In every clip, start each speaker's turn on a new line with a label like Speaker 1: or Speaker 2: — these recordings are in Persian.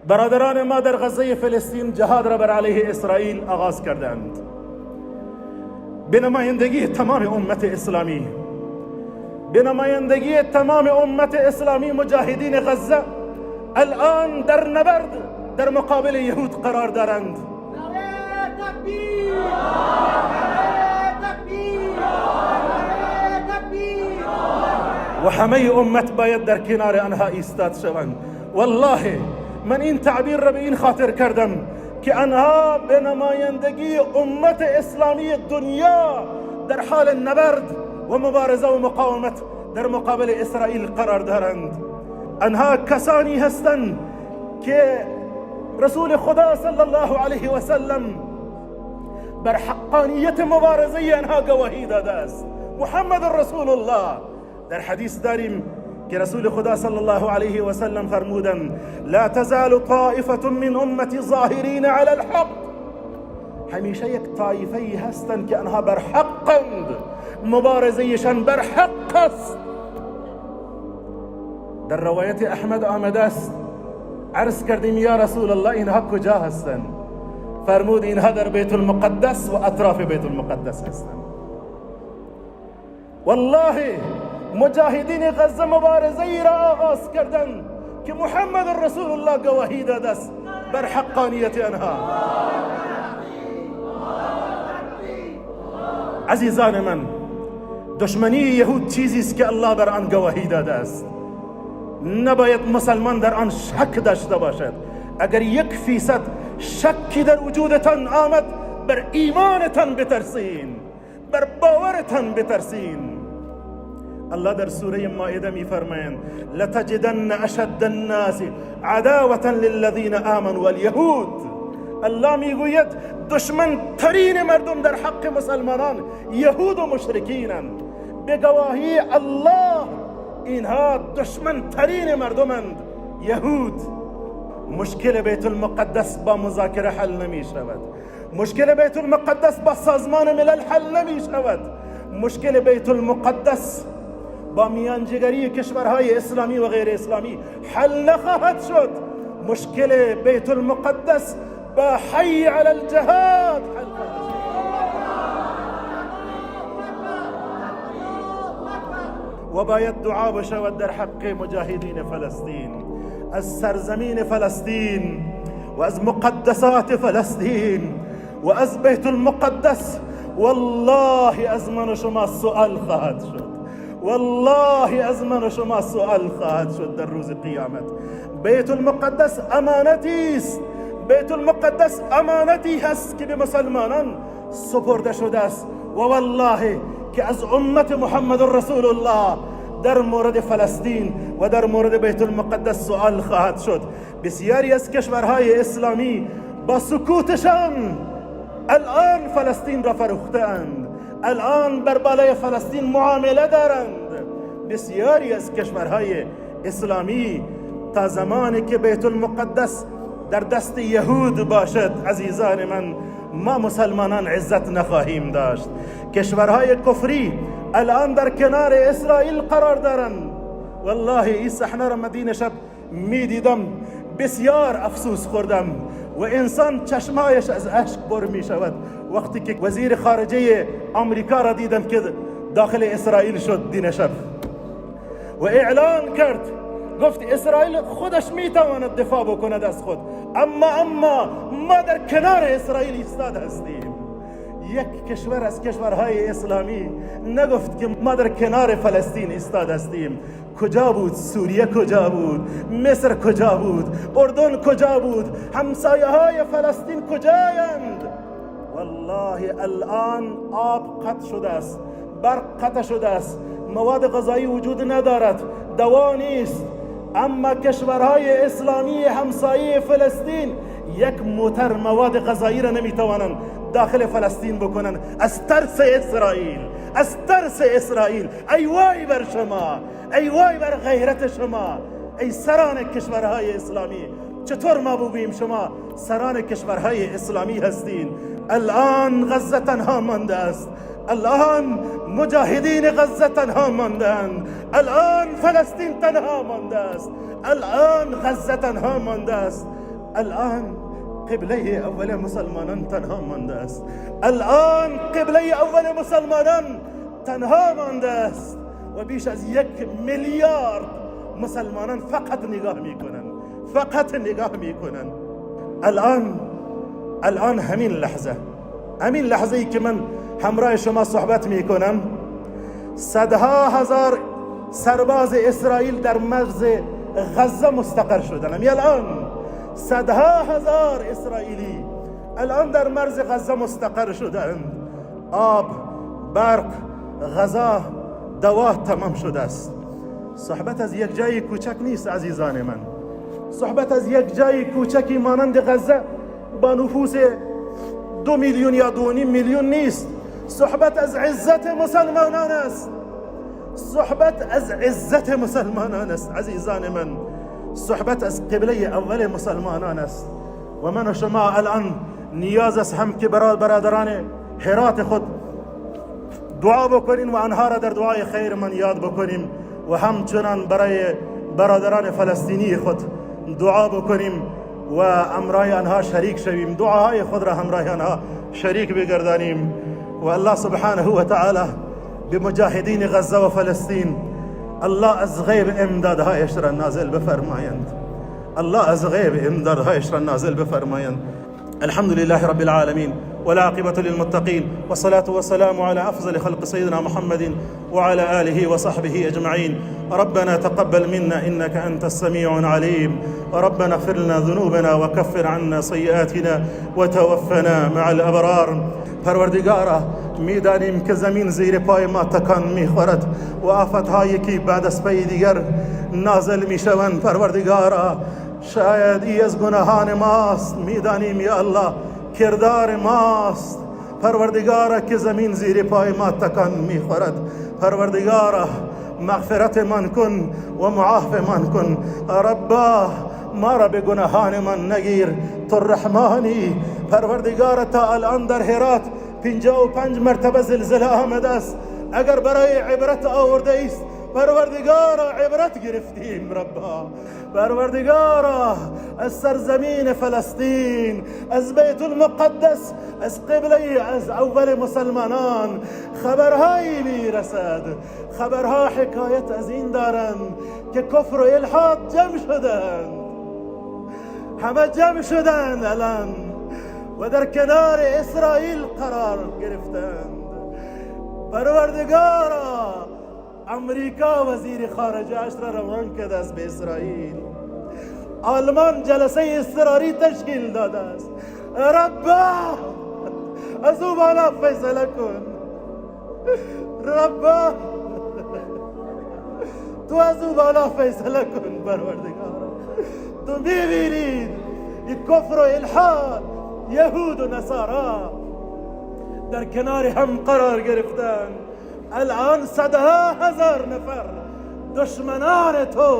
Speaker 1: برادران ما در غزه فلسطین جهاد را بر علیه اسرائیل آغاز کردند. به نمایندگی تمام امت اسلامی، به نمایندگی تمام امت اسلامی، مجاهدین غزه الان در نبرد در مقابل یهود قرار دارند.
Speaker 2: نعره تکبیر، نعره تکبیر، نعره تکبیر.
Speaker 1: و همه امت باید در کنار آنها ایستاد شوند. والله من این تعبیر را به این خاطر کردم که آنها به نمایندگی امت اسلامی دنیا در حال نبرد و مبارزه و مقاومت در مقابل اسرائیل قرار دارند. آنها کسانی هستند که رسول خدا صلی الله علیه و سلم بر حقانیت مبارزه آنها گواهی داده است. محمد رسول الله. در حدیث داریم که رسول خدا صلی الله علیه و سلم فرمودند: لا تزال طائفة من امتی ظاهرین علی الحق. همیشه یک طایفه هستند که آنها بر حقند، مبارزهشان بر حق است. در روایت احمد آمده است، عرض کردیم یا رسول الله اینها کجا هستند؟ فرمود اینها در بیت المقدس و اطراف بیت المقدس هستند. والله مجاهدین غزه مبارزه ای را آغاز کردند که محمد رسول الله گواهی داده است بر حقانیت آنها. عزیزان من، دشمنی یهود چیزی است که الله بر آن گواهی داده است. نباید مسلمان در آن شک داشته باشد. اگر 1% شکی در وجودتان آمد، بر ایمانتان بترسین، بر باورتان بترسین. الله در سوره مائده می فرمایند: لتجدن اشد الناس عداوة للذین آمنوا اليهود. الله میگوید دشمن ترین مردم در حق مسلمانان یهود و مشرکینند. به گواهی الله اینها دشمن ترین مردمند، یهود. مشکل بیت المقدس با مذاکره حل نمی شود. مشکل بیت المقدس با سازمان ملل حل نمی شود. مشکل بیت المقدس با میانجیگری کشورهای اسلامی و غیر اسلامی حل نخواهد شد. مشکل بیت المقدس با حی علی الجهاد حل خواهد شد. و باید دعا بشود در حق مجاهدین فلسطین، از سرزمین فلسطین و از مقدسات فلسطین و از بیت المقدس. والله از من و شما سؤال خواهد شد، والله از من و شما سؤال خواهد شد در روز قیامت. بیت المقدس امانتی است، بیت المقدس امانتی هست که به مسلمانان سپرده شده است. و والله که از امت محمد رسول الله در مورد فلسطین و در مورد بیت المقدس سؤال خواهد شد. بسیاری از کشورهای اسلامی با سکوتشان الان فلسطین را فروختند، الان بر بالای فلسطین معامله دارند. بسیاری از کشورهای اسلامی تا زمانی که بیت المقدس در دست یهود باشد، عزیزان من، ما مسلمانان عزت نخواهیم داشت. کشورهای کفری الان در کنار اسرائیل قرار دارند. والله این صحنه را مدینه شب می دیدم، بسیار افسوس خوردم و انسان چشمایش از اشک پر می شود وقتی که وزیر خارجه آمریکا را دیدم که داخل اسرائیل شد دین شب و اعلان کرد، گفت اسرائیل خودش می تواند دفاع بکند از خود، اما ما در کنار اسرائیل ایستاد هستیم. یک کشور از کشورهای اسلامی نگفت که ما در کنار فلسطین ایستاد هستیم. کجا بود سوریه؟ کجا بود مصر؟ کجا بود اردن؟ کجا بود همسایه های فلسطین؟ کجایند؟ والله الان آب قطع شده است، برق قطع شده است، مواد غذایی وجود ندارد، دوا نیست، اما کشورهای اسلامی همسایه فلسطین یک موتر مواد غذایی را نمیتوانند داخل فلسطین بکنند از ترس اسرائیل، از ترس اسرائیل. ای وای بر شما، ای وای بر غیرت شما، ای سران کشورهای اسلامی. چطور ما بگوییم شما سران کشورهای اسلامی هستین؟ الان غزه تنها مانده است، الان مجاهدین غزه تنها ماندند، الان فلسطین تنها مانده است، الان غزه تنها مانده است. الان قبله اول مسلمانان تنها مانده است. الان قبله اول مسلمانان تنها مانده است و بیش از 1 میلیارد مسلمانان فقط نگاه میکنن، فقط نگاه میکنن. الان همین لحظه، همین لحظه ای که من همراه شما صحبت میکنم، صدها هزار سرباز اسرائیل در مرز غزه مستقر شدن. همین الان صدها هزار اسرائیلی الان در مرز غزه مستقر شدند. آب، برق، غذا، دوا تمام شده است. صحبت از یک جای کوچک نیست عزیزان من. صحبت از یک جای کوچکی مانند غزه با نفوس 2 میلیون یا 2.5 میلیون نیست. صحبت از عزت مسلمانان است. صحبت از عزت مسلمانان است عزیزان من. صحبت از قبله اول مسلمانان است. و من و شما الان نیاز است هم که برای برادران هرات خود دعا بکنیم و آنها را در دعای خیر من یاد بکنیم و همچنان برای برادران فلسطینی خود دعا بکنیم و امرای آنها شریک شویم، دعاهای خود را همراه آنها شریک بگردانیم. و الله سبحانه و تعالی به مجاهدین غزه و فلسطین الله از غیب امدادهایش را نازل بفرمایند. الله از غیب امدادهایش را نازل بفرمایند. الحمد لله رب العالمين والعاقبة للمتقين والصلاة والسلام على أفضل خلق سيدنا محمد وعلى آله وصحبه أجمعين. ربنا تقبل منا إنك أنت السميع العليم. ربنا اغفر لنا ذنوبنا وكفر عنا سيئاتنا وتوفنا مع الأبرار. پروردگارا میدانیم که زمین زیر پای ما تکان میخورد و آفتهایی که بعد از پی دیگر نازل میشوند. پروردگارا شاید ای از گناهان ماست، میدانیم یا الله کردار ماست. پروردگارا که زمین زیر پای ما تکان میخورد، پروردگارا مغفرت من کن و معاف من کن. ربا ما را به گناهان من نگیر، تو رحمانی. پروردگارا تا الان در هرات 55 مرتبه زلزله آمده است. اگر برای عبرت آورده است، پروردگارا عبرت گرفتیم. ربا پروردگارا از سرزمین فلسطین، از بیت المقدس، از قبله از اول مسلمانان خبرهایی میرسد. خبرها حکایت از این دارند که کفر و الحاد جمع شدند، همه جمع شدند الان و در کنار اسرائیل قرار گرفتند. پروردگارا امریکا وزیر خارجه اش را روان کرده است به اسرائیل. آلمان جلسه اضطراری تشکیل داده است. ربا از او بالا فیصله کن. ربا تو از او بالا فیصله کن. پروردگارا تو میبینید کفر و الحاد، یهود و نصارا در کنار هم قرار گرفتند. الان صدها هزار نفر دشمنان تو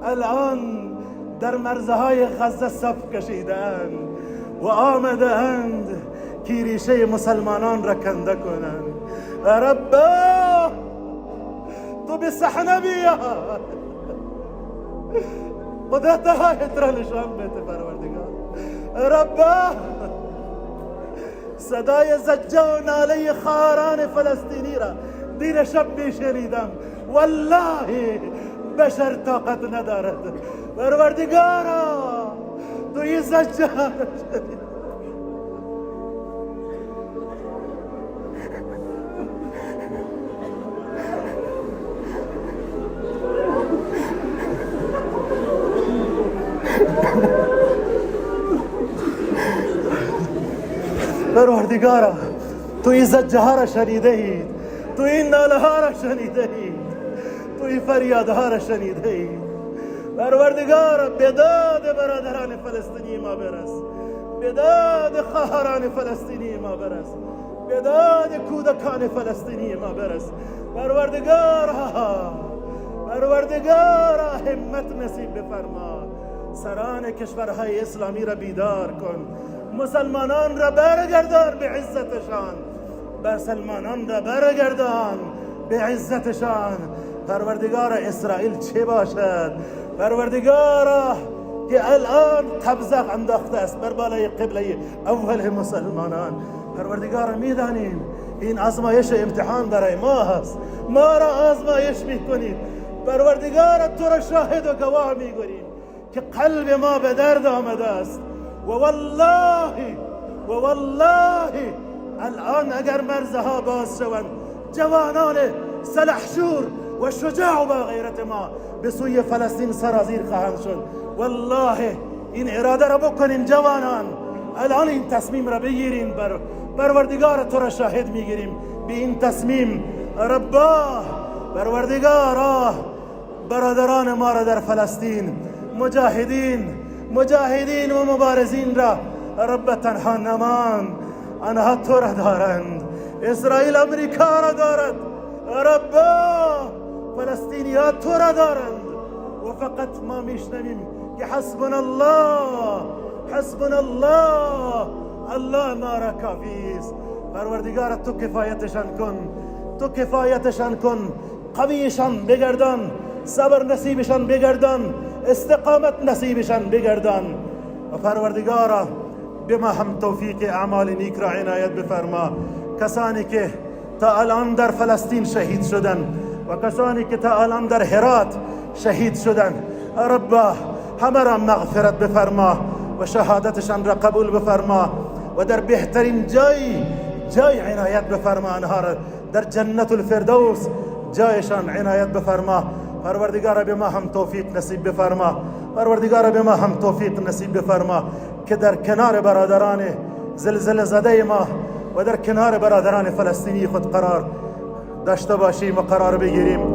Speaker 1: الان در مرزهای غزه صف کشیدند و آمدند که ریشه مسلمانان را کنده کنند. ربا تو به صحنه بیا، قدرتهایت را نشان بده پروردگار. ربا صدای زجه و ناله خاران فلسطینی را دیر شب میشنیدم. والله بشر طاقت ندارد. پروردگارا تو این زجه را شنید. پروردگارا تو این زجه ها را شنیده اید، تو این ناله ها را شنیده اید، تو این فریادها را شنیده اید. پروردگارا به داد برادران فلسطینی ما برس، به داد خواهران فلسطینی ما برس، به داد کودکان فلسطینی ما برس. پروردگارا پروردگارا همت نصیب بفرما. سران کشورهای اسلامی را بیدار کن، مسلمانان را برگردان به عزتشان، مسلمانان را برگردان به عزتشان. پروردگار اسرائیل چه باشد؟ پروردگارا که الان قبضه انداخته است بر بالای قبله اول مسلمانان. پروردگار میدانیم این آزمایش امتحان برای ما هست، ما را آزمایش میکنید. پروردگار تو را شاهد و گواه میگیریم که قلب ما به درد آمده است و والله و والله الان اگر مرزها باز شوند، جوانان سلحشور و شجاع و با غیرت ما به سوی فلسطین سرازیر خواهند شد. والله این اراده را بکنین جوانان، الان این تصمیم را بگیرین. پروردگار تو را شاهد میگیریم به این تصمیم. ربا پروردگارا، برادران ما را در فلسطین، مجاهدین و مبارزین را رب تنها نمان، آنها تو را دارند. اسرائیل امریکا را دارد، ربا فلسطینی ها تو را دارند. و فقط ما میشنویم که حسبنا الله، حسبنا الله، الله ما را کافی است. پروردگار تو کفایتشان کن، تو کفایتشان کن، قویشان بگردان، صبر نصیبشان بگردان، استقامت نصیبشان بگردان. و پروردگارا به ما هم توفیق اعمال نیک را عنایت بفرما. کسانی که تا الان در فلسطین شهید شدن و کسانی که تا الان در هرات شهید شدن، ربا همه را مغفرت بفرما و شهادتشان را قبول بفرما و در بهترین جای عنایت بفرما. آنها را در جنت الفردوس جایشان عنایت بفرما. پروردگار به ما هم توفیق نصیب بفرما، پروردگار به ما هم توفیق نصیب بفرما که در کنار برادران زلزله زده ما و در کنار برادران فلسطینی خود قرار داشته باشیم و قرار بگیریم.